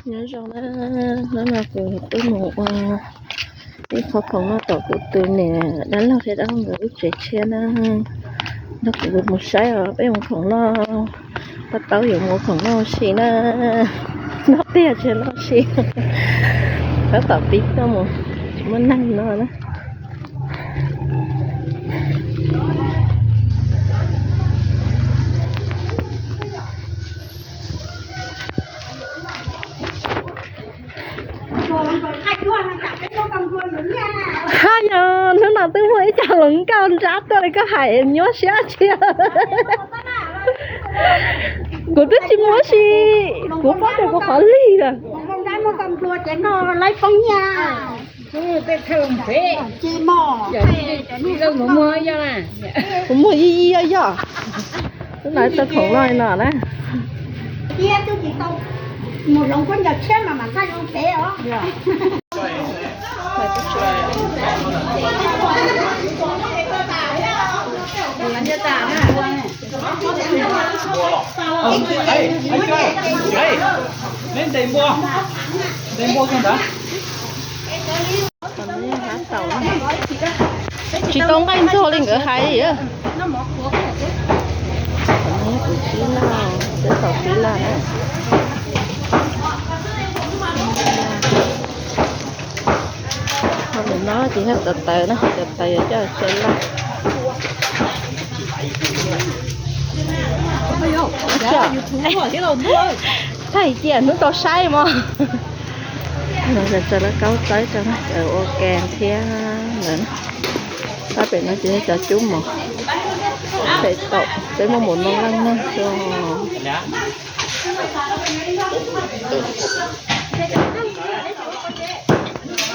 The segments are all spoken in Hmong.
Nyob zoo na, hnub no kuv tuaj mus ua ib qho khoom noj tom kuv tus niam dab laug thiab dab laug nkawd lub tsev tshiab na. Nrog kuv mus saib os, peb mus khoom noj, pab tau yuav mus khoom noj si na. Noj tiag tsis noj si. Tab tom pib tuaj mus, tsis muaj neeg no na. Hab yog hnub no twb muaj ib co hluas nkauj nrab tuaj li koj hais nyuaj siab tsis. Kuv twb tsis muab si, kuv paub tias kuv qhov lig lawm. Kuv muag yij yij yoj yoj. Hnub no tau khoom noj li no na. Neb ntes npua, ntes npua kiag ntawd. Tsis tau nqaij ntxuag li nkawd hais. Kuv tib laj, peb tau tib laj na. Ho ntawm no ces yog cov tawv na, cov tawv yuav coj tsheb laj. Thaij cia hnub tau saib mog. Tsaws lawv kaub txawb rau na, tsaws ua ke thiab lawm. Pab pem no ces cov cub mov, pem tau peb muaj mus no leej na.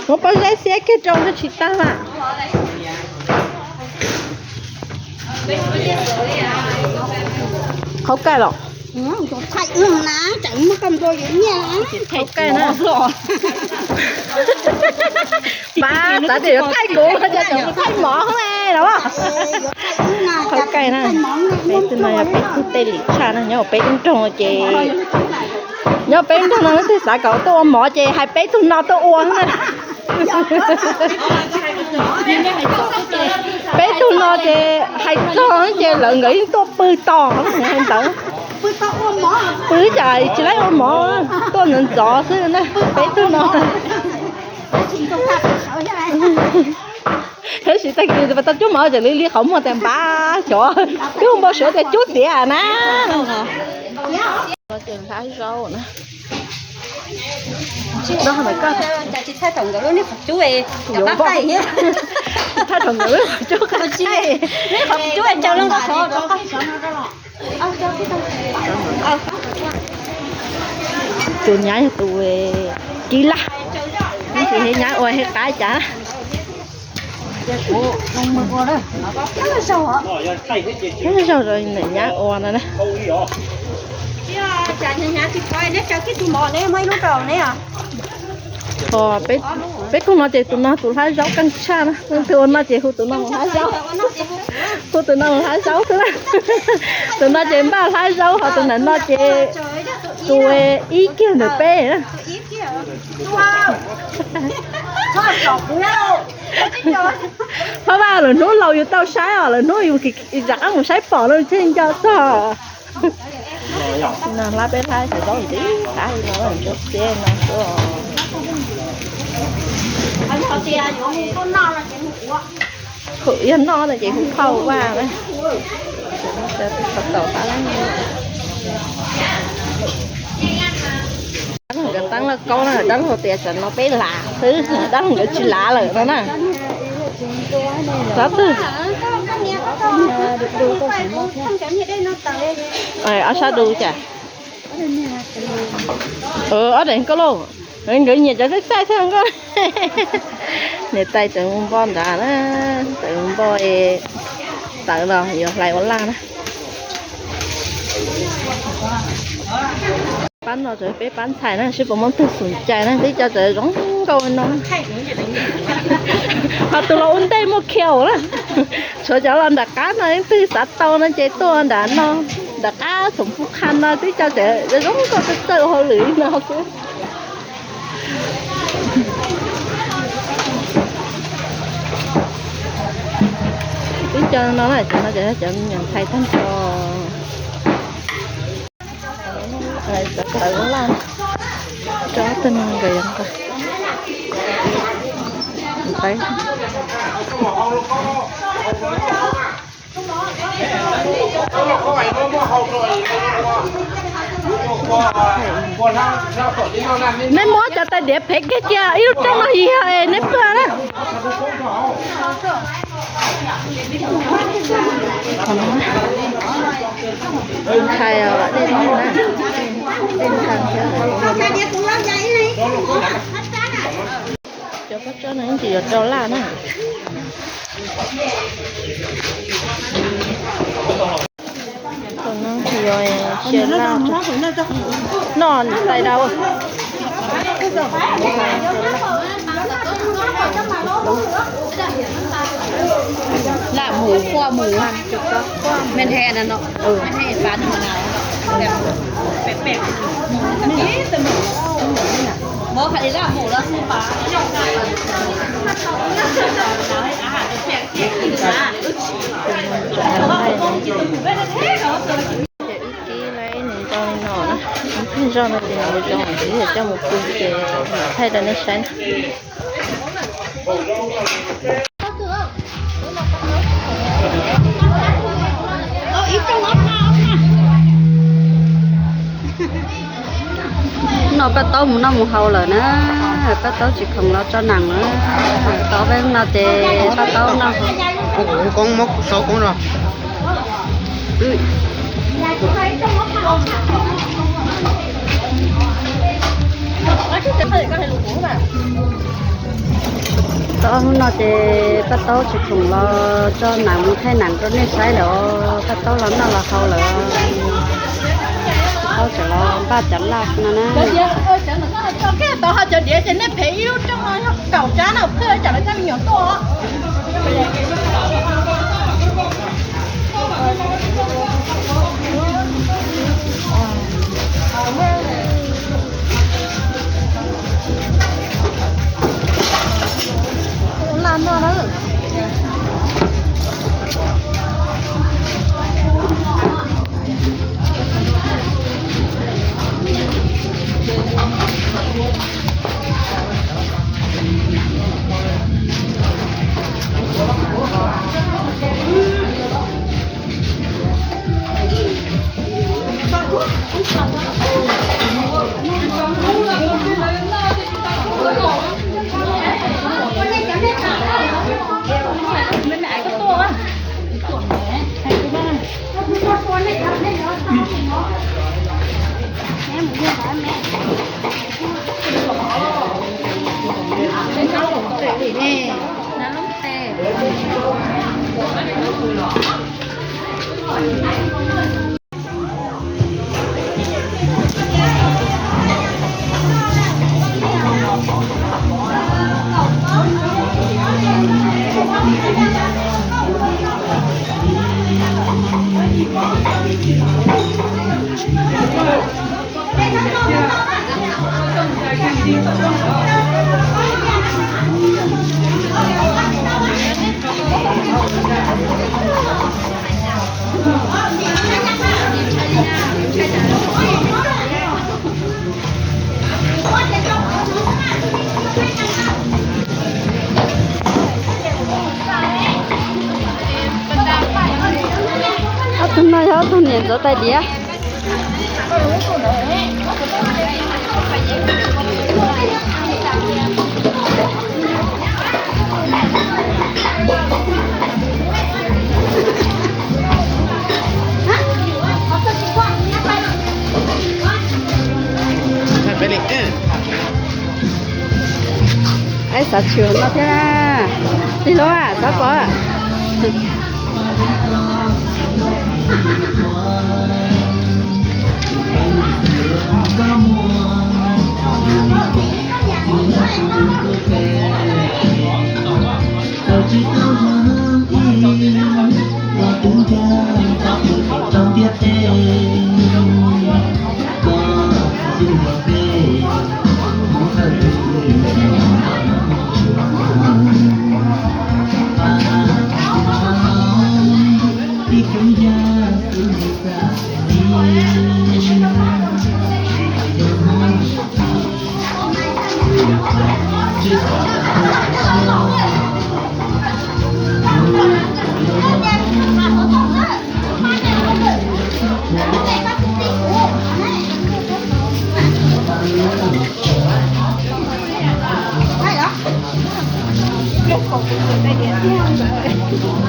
Muab pob zeb xiab kiag rau ntshe tsis tag mas. Qhov kai los? Qhov kai na. Pab xav tias yuav thaij kuv, cas tseem thaij mov xwb los? Qhov kai na. Peb tug no yog peb tug tej lim tshaj na, nyob peb lub nroog ces, nyob peb lub nroog no leej twg xav kom tuaj ua mov ces hais peb tug no tuaj ua na. Peb tug no ces hais txog ces lawv nkawd yeej tuaj pw tos hais ntawd. Pw cas tsis laib ua mov, tuaj ntxov ntxov xwb na peb tug no. Tab sis tag kis tau cub mov ces li li qhov muag tias npab xyov, twb hu npau suav tias cub tiav na. Hlab zaub na. Thaij rau nkawd lub qhov cub, qhov cub qhov thaij. Tus nyab yog tus kis laj, tab sis nyab ua hais qab cas. Tab zaug rau niam nyab ua no na. Ho peb tug no ces tus no tus hlab zaub qeej tshaj na, leej twg ua noj ces hu tus no mus hlab zaub, hu tus no mus hlab zaub xwb na. Tus no ces npaj hlab zaub, ho tus ntawm no ces tus ib kiag ntawm peb na. Phab Vaj, lwm hnub laus yus tau saib os, lwm hnub yus rov qab mus saib pom lawm thiaj nco txog. No hlab peb hlab cov zaub ntxiv qab li no, zaub txhiab no xwb. Yog noj no ces hu phauj Vaj na. Dab laug nkawd teeb lauj kaub na, dab laug tias tsam no peb lav xwb, dab laug nkawd tsis lav lawm no na. Xav twg? Ob sab du cas? Ob daim nkauj lauj, nkawd nyiam cov txaij txaij thiab nkauj. Niam tais tseem mus npo nrad na, tseem mus npo tawv los yuav hlais ua laj na. Pab no tseem peb pab ntxhais na, seb puas muaj tug xum cai na, twb cov tseem zoo nkauj no. Ho tus los ua ntej muaj khiaus na. Tshuav cov los nram qab no, leej twg xav tau no ces tuaj nram no. Ntawm qab thaum pub qha no twb cov tseem zoo nkauj txawj txawj ua hauj lwm li no xwb. Twb cov no na, cov no ces cov me nyuam ntxhais tag nrho. Tawv laj rau ob tug no nkawd yuav nqa. Neb muab cov tais diav phem kiag cia ib lub rooj no yog es neb pw na. Ntxhais dej na, dej ntxhais thiab. Cov pob tsuas no yeej tsis yuav rau laj na. Tus no yog cia laj noj tais dau. Laj mus quaj mus, me he no, me he pab no na. Muab qhov laj mus los xij pab. Ces wb kib lawm nws zoo li no na, ib zog no ces nws zoo, wb yuav coj mus pw ces thaij rau nej saib na. No Paj Taub mus noj mus haus lawm na, Paj Taub tsis khoom los tso nees na, tau peb no ces Paj Taub noj. Koob muab sau koob los. Tau hnub no ces Paj Taub tsis khoom los tso nees mus thaij nees rau nej saib lawm, Paj Taub los noj los haus lawm, Paj Taub tseem los npaj cov laj no na. Tau ho cov diav ces nej phem ib lub rooj no yog kaum tsab no, pheej coj lawv cov me nyuam tuaj. Laj noj na. Ob tug no yog ob tug niam ntxuav tais diav. Aib, xav tshwm no thiab. Tig lub, xav pom.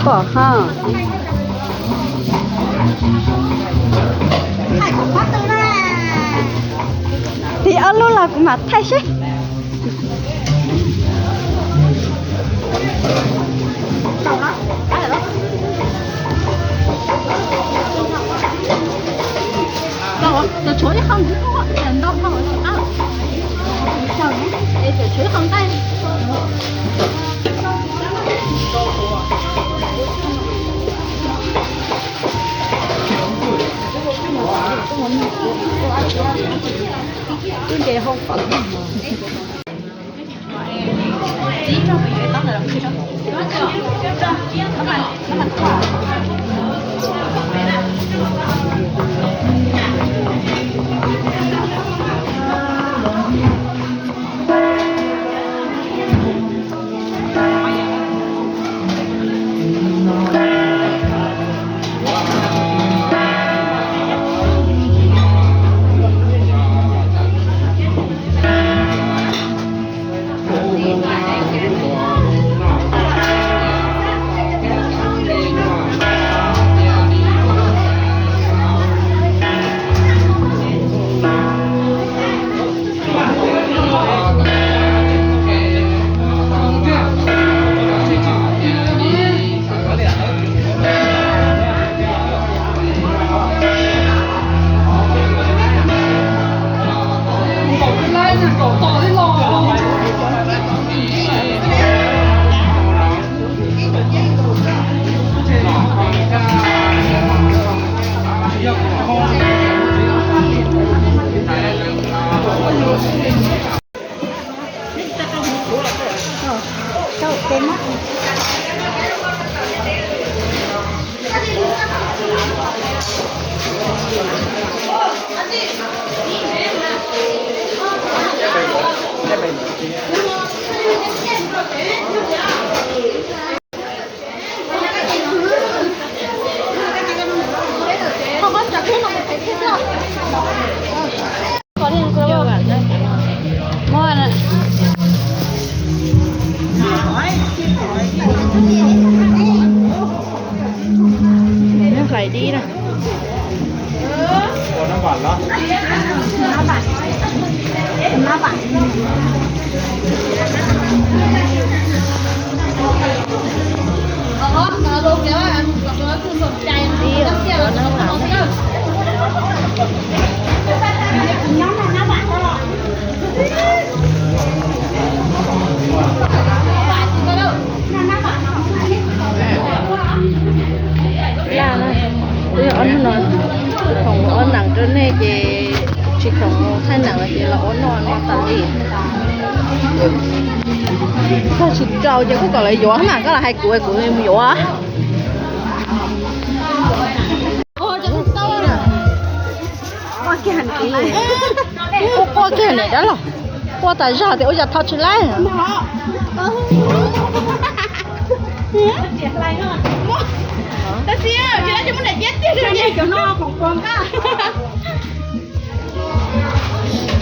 Pom ha. Tiv ob lub los kuv mam thaij seb. Twb nce hauv fawm. Hlais dib na. Laj na, wb yog ob hnub no khoom ua nees rau nej ces tsis khoom thaij nees los ces los ua noj no tas li. Koj tsis rau ces kuj kom lawv yuav na, koj los hais kuv kuv mus yuav. Quaj kiag niam dab laug, quaj tas zog tias ua cas thau tsis laib.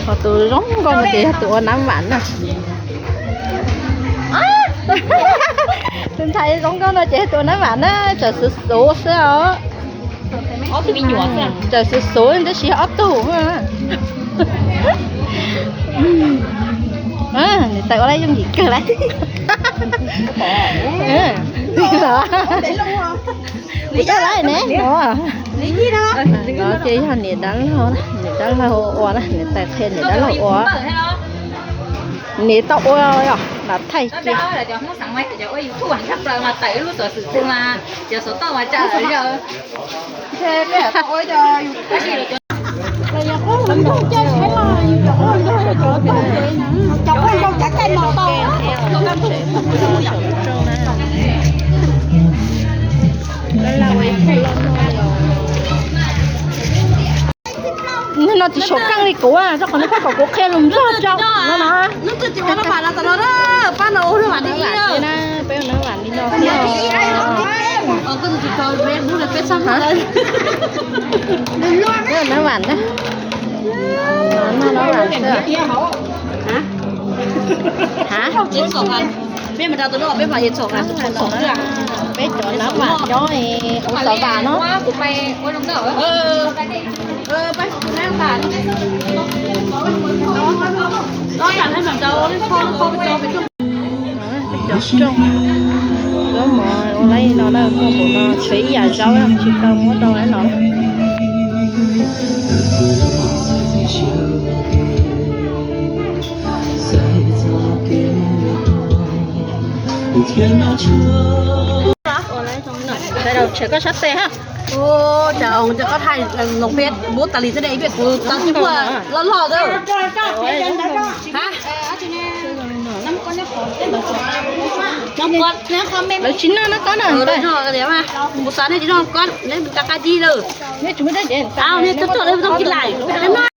Ho tus zoo nkauj no ces yog tus ua nab vam na. Tus ntxhais zoo nkauj no ces yog tus ua nab vam na, tseem xuv xuv xwb os. Tseem xuv xuv tab sis yog ob tug. Niam tais ua lawv yooj yim kawg lawm. Kuv tau lawm ne. Ces yog niam dab laug, niam dab laug ua na, niam tais qhia niam dab laug ua. Niam tau ua os, lam thaij cia. Hnub no tsis tshua keej li kuv, rau qhov nws pheej kom kuv qhia lus Nplog rau no no. Peb ua nab vam li no. Peb ua nab vam na. Noj nab vam xwb. Hav? Peb mas rau tus no peb mam txhom, txhom xwb. Peb cov nab vam nyob hauv xov vam no. Cov rooj, zaub mov ua li no na, muaj npaum no tshuav ib yam zaub tsis tau muab rau no. Tshem koj sab tes ha. Ua cas koj thaij loo peb muab tas li xwb ne, ib pliag kuv tau tib muaj loj loj xwb. Lawv tsis noj no koj na. Mus xav nej tsis noj koj, nej mus tas qab dib lawm. Nej tsis muaj dab tsi. Au, nej tuaj tuaj, nej tuaj kis lais.